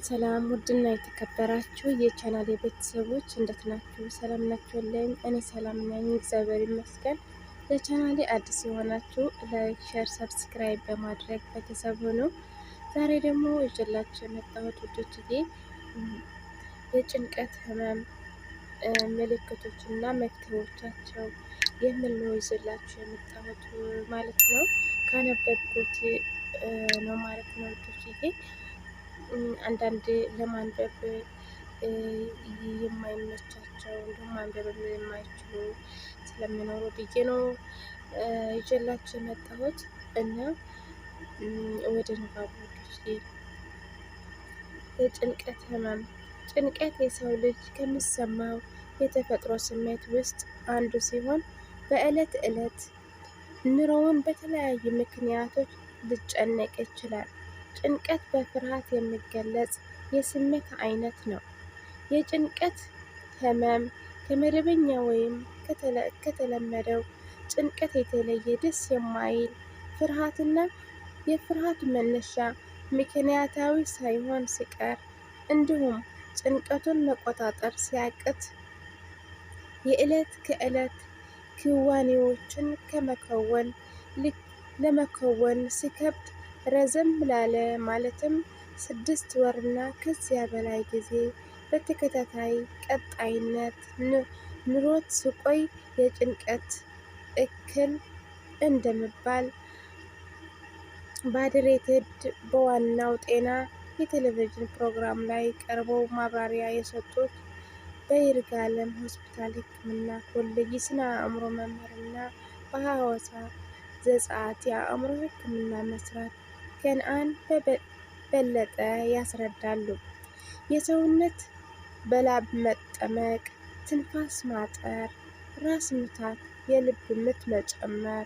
ሰላም ውድና የተከበራችሁ የቻናል የቤተሰቦች እንዴት ናችሁ? ሰላም ናችሁልኝ? እኔ ሰላም ነኝ፣ እግዚአብሔር ይመስገን። ለቻናሌ አዲስ የሆናችሁ like፣ share፣ subscribe በማድረግ ቤተሰብ ሁኑ። ዛሬ ደግሞ ይዤላችሁ የመጣሁት ውዶችዬ የጭንቀት ህመም ምልክቶች እና መፍትሄዎቻቸው የሚል ነው ይዤላችሁ የመጣሁት ማለት ነው። ካነበብኩት ነው ማለት ነው ውዶችዬ። አንዳንድ ለማንበብ የማይመቻቸው እንዲሁም ማንበብ የማይችሉ ስለሚኖሩ ብዬ ነው ይዤላችሁ የመጣሁት እና ወደ ንባቡ ውዶችዬ። የጭንቀት ህመም። ጭንቀት የሰው ልጅ ከሚሰማው የተፈጥሮ ስሜት ውስጥ አንዱ ሲሆን በዕለት ዕለት ኑሮውን በተለያዩ ምክንያቶች ሊጨነቅ ይችላል። ጭንቀት በፍርሃት የሚገለጽ የስሜት አይነት ነው። የጭንቀት ህመም ከመደበኛ ወይም ከተለመደው ጭንቀት የተለየ ደስ የማይል ፍርሃትና የፍርሃቱ መነሻ ምክንያታዊ ሳይሆን ሲቀር እንዲሁም ጭንቀቱን መቆጣጠር ሲያቅት የዕለት ከዕለት ክዋኔዎችን ከመከወን ለመከወን ሲከብድ ረዘም ላለ ማለትም 6 ወርና ከዚያ በላይ ጊዜ በተከታታይ ቀጣይነት ኑሮት ሲቆይ የጭንቀት እክል እንደሚባል ባድሬትድ በዋናው ጤና የቴሌቪዥን ፕሮግራም ላይ ቀርበው ማብራሪያ የሰጡት በይርጋለም ሆስፒታል ሕክምና ኮሌጅ የስነ አእምሮ መምህርና በሐዋሳ ዘጸአት የአእምሮ ሕክምና መስራች ከነአን በለጠ ያስረዳሉ። የሰውነት በላብ መጠመቅ፣ ትንፋስ ማጠር፣ ራስ ምታት፣ የልብ ምት መጨመር፣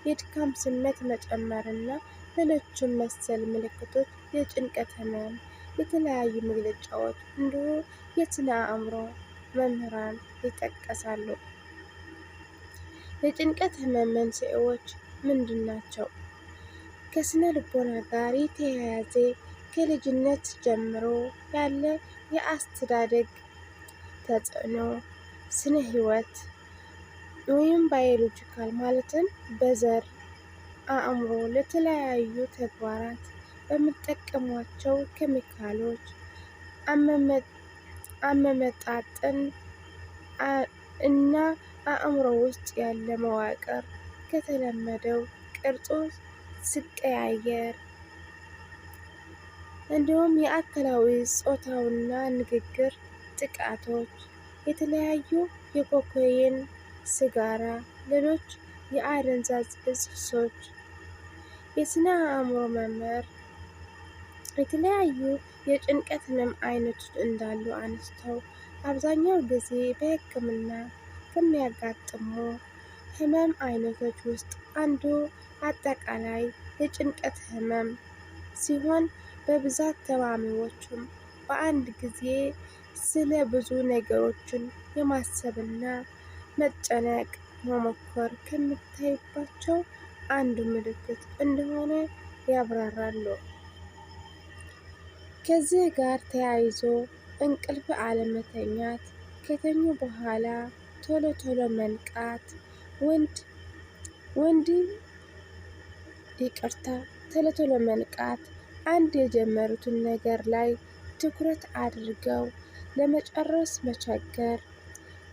የድካም ስሜት መጨመርና ሌሎችም መሰል ምልክቶች የጭንቀት ህመም የተለያዩ መግለጫዎች እንዲሁ የስነ አእምሮ መምህራን ይጠቀሳሉ። የጭንቀት ህመም መንስኤዎች ምንድን ናቸው? ከስነ ልቦና ጋር የተያያዘ ከልጅነት ጀምሮ ያለ የአስተዳደግ ተጽዕኖ፣ ስነ ህይወት ወይም biological ማለትም በዘር፣ አእምሮ ለተለያዩ ተግባራት በሚጠቀሟቸው ኬሚካሎች አመመጣጠን እና አእምሮ ውስጥ ያለ መዋቅር ከተለመደው ቅርጹ ሲቀያየር፣ እንዲሁም የአካላዊ ጾታውና ንግግር ጥቃቶች፣ የተለያዩ የኮካይን፣ ሲጋራ፣ ሌሎች የአደንዛዥ እጽ ሱሶች። የስነ አእምሮ መምህር የተለያዩ የጭንቀት ህመም አይነቶች እንዳሉ አንስተው አብዛኛው ጊዜ በሕክምና ከሚያጋጥሙ ህመም አይነቶች ውስጥ አንዱ አጠቃላይ የጭንቀት ህመም ሲሆን በብዛት ታማሚዎቹም በአንድ ጊዜ ስለ ብዙ ነገሮችን የማሰብና መጨነቅ መሞከር ከሚታይባቸው አንዱ ምልክት እንደሆነ ያብራራሉ። ከዚህ ጋር ተያይዞ እንቅልፍ አለመተኛት፣ ከተኙ በኋላ ቶሎ ቶሎ መንቃት፣ ወንድ ወንድ ይቅርታ ቶሎ ቶሎ መንቃት፣ አንድ የጀመሩትን ነገር ላይ ትኩረት አድርገው ለመጨረስ መቸገር፣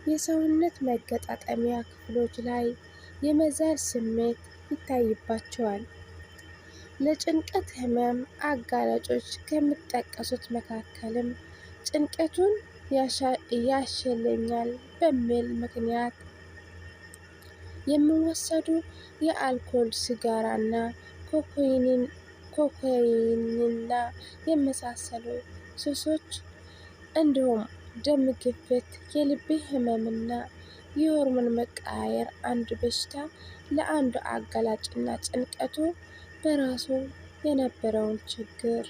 የሰውነት መገጣጠሚያ ክፍሎች ላይ የመዛል ስሜት ይታይባቸዋል። ለጭንቀት ህመም አጋላጮች ከሚጠቀሱት መካከልም ጭንቀቱን ያሸለኛል በሚል ምክንያት የሚወሰዱ የአልኮል፣ ሲጋራና ኮካይንና የመሳሰሉ ሱሶች እንዲሁም ደም ግፊት፣ የልብ ህመምና የሆርሞን መቀያየር አንዱ በሽታ ለአንዱ አጋላጭና ጭንቀቱ በራሱ የነበረውን ችግር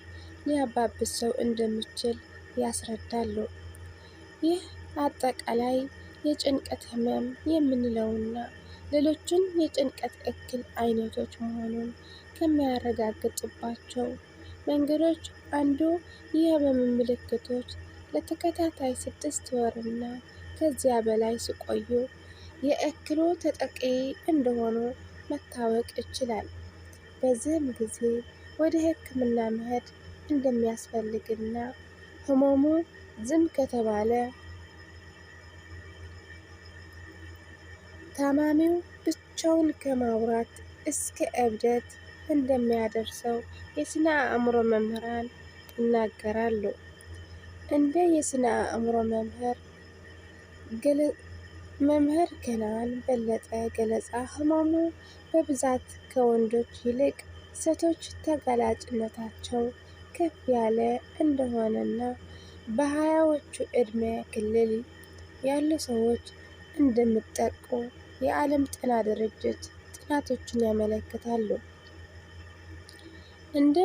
ሊያባብሰው እንደሚችል ያስረዳሉ። ይህ አጠቃላይ የጭንቀት ህመም የምንለውና ሌሎችን የጭንቀት እክል አይነቶች መሆኑን ከሚያረጋግጥባቸው መንገዶች አንዱ የህመም ምልክቶች ለተከታታይ 6 ወርና ከዚያ በላይ ሲቆዩ የእክሉ ተጠቂ እንደሆኑ መታወቅ ይችላል። በዚህም ጊዜ ወደ ሕክምና መሄድ እንደሚያስፈልግና ህመሙ ዝም ከተባለ ታማሚው ብቻውን ከማውራት እስከ እብደት እንደሚያደርሰው የስነ አእምሮ መምህራን ይናገራሉ። እንደ የስነ አእምሮ መምህር ከናን በለጠ ገለጻ ህመሙ በብዛት ከወንዶች ይልቅ ሴቶች ተጋላጭነታቸው ከፍ ያለ እንደሆነና በ20ዎቹ ዕድሜ ክልል ያሉ ሰዎች እንደሚጠቁ የዓለም ጤና ድርጅት ጥናቶችን ያመለክታሉ። እንደ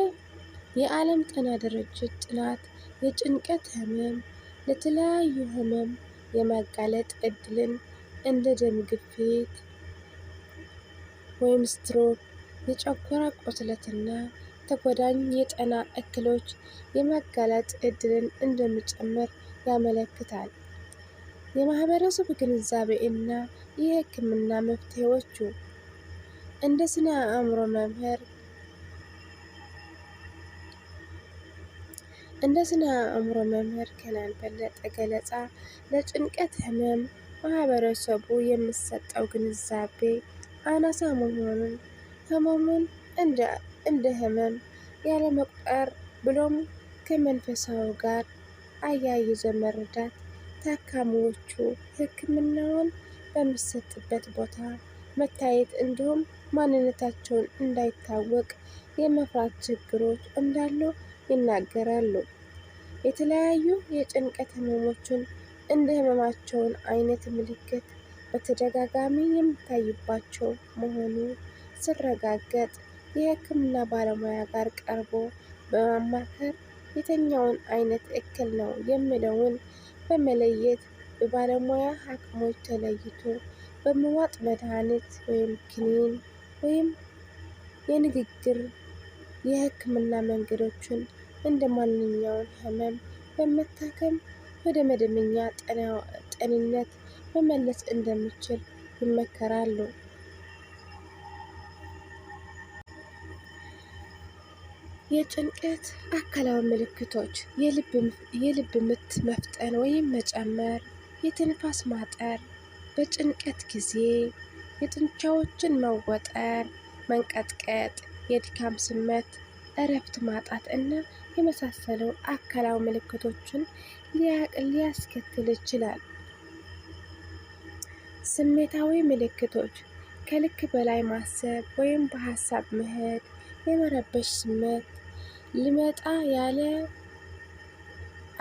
የዓለም ጤና ድርጅት ጥናት የጭንቀት ህመም ለተለያዩ ህመም የማጋለጥ እድልን እንደ ደም ግፊት ወይም ስትሮክ፣ የጨጓራ ቁስለትና ተጓዳኝ የጤና እክሎች የማጋለጥ እድልን እንደሚጨምር ያመለክታል። የማህበረሰብ ግንዛቤ እና የህክምና መፍትሄዎቹ እንደ ስነ አእምሮ መምህር ከናን በለጠ ገለጻ ለጭንቀት ህመም ማህበረሰቡ የሚሰጠው ግንዛቤ አናሳ መሆኑን፣ ህመሙን እንደ ህመም ያለመቁጠር ብሎም ከመንፈሳዊ ጋር አያይዞ መረዳት፣ ታካሚዎቹ ሕክምናውን በሚሰጥበት ቦታ መታየት እንዲሁም ማንነታቸውን እንዳይታወቅ የመፍራት ችግሮች እንዳሉ ይናገራሉ። የተለያዩ የጭንቀት ህመሞችን እንደ ህመማቸውን አይነት ምልክት በተደጋጋሚ የሚታይባቸው መሆኑ ሲረጋገጥ የህክምና ባለሙያ ጋር ቀርቦ በማማከር የትኛውን አይነት እክል ነው የሚለውን በመለየት በባለሙያ ሐኪሞች ተለይቶ በመዋጥ መድኃኒት ወይም ክኒን ወይም የንግግር የህክምና መንገዶችን እንደ ማንኛውም ህመም በመታከም ወደ መደበኛ ጤንነት መመለስ እንደሚችል ይመከራሉ። የጭንቀት አካላዊ ምልክቶች የልብ ምት መፍጠን ወይም መጨመር፣ የትንፋስ ማጠር፣ በጭንቀት ጊዜ የጡንቻዎችን መወጠር፣ መንቀጥቀጥ፣ የድካም ስሜት፣ እረፍት ማጣት እና የመሳሰሉ አካላዊ ምልክቶችን ሊያስከትል ይችላል። ስሜታዊ ምልክቶች ከልክ በላይ ማሰብ ወይም በሀሳብ መሄድ፣ የመረበሽ ስሜት፣ ሊመጣ ያለ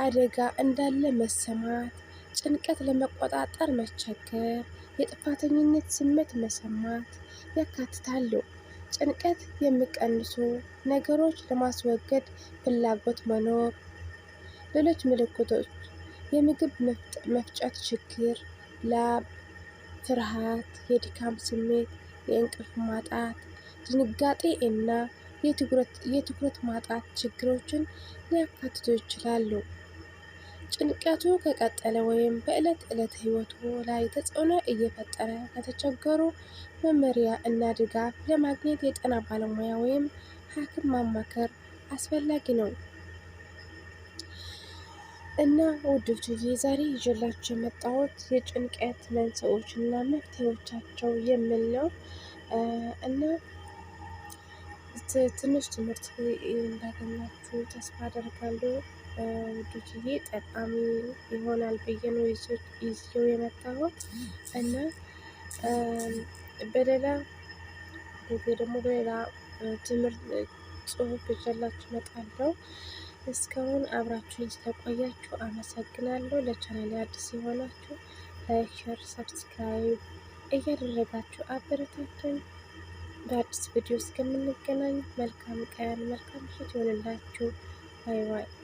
አደጋ እንዳለ መሰማት፣ ጭንቀት ለመቆጣጠር መቸገር፣ የጥፋተኝነት ስሜት መሰማት ያካትታሉ። ጭንቀት የሚቀንሱ ነገሮች ለማስወገድ ፍላጎት መኖር። ሌሎች ምልክቶች የምግብ መፍጨት ችግር፣ ላብ፣ ፍርሃት፣ የድካም ስሜት፣ የእንቅልፍ ማጣት፣ ድንጋጤ እና የትኩረት ማጣት ችግሮችን ሊያካትቱ ይችላሉ። ጭንቀቱ ከቀጠለ ወይም በዕለት ዕለት ህይወቱ ላይ ተጽዕኖ እየፈጠረ ከተቸገሩ መመሪያ እና ድጋፍ ለማግኘት የጤና ባለሙያ ወይም ሐኪም ማማከር አስፈላጊ ነው። እና ውዶችዬ ዛሬ ይዤላችሁ የመጣሁት የጭንቀት መንስኤዎች እና መፍትሄዎቻቸው የሚል ነው። እና ትንሽ ትምህርት እንዳገኛችሁ ተስፋ አደርጋለሁ። ውዶችዬ ጠቃሚ ይሆናል ብዬ ነው ይዤው የመጣሁት። እና በሌላ ጊዜ ደግሞ በሌላ ትምህርት ጽሁፍ ይዤላችሁ እመጣለሁ። እስካሁን አብራችሁኝ ስለቆያችሁ አመሰግናለሁ። ለቻናሌ አዲስ የሆናችሁ like፣ share፣ subscribe እያደረጋችሁ አበረታቱኝ። በአዲስ ቪዲዮ እስከምንገናኝ መልካም ቀን መልካም ምሽት ይሆንላችሁ። Bye bye።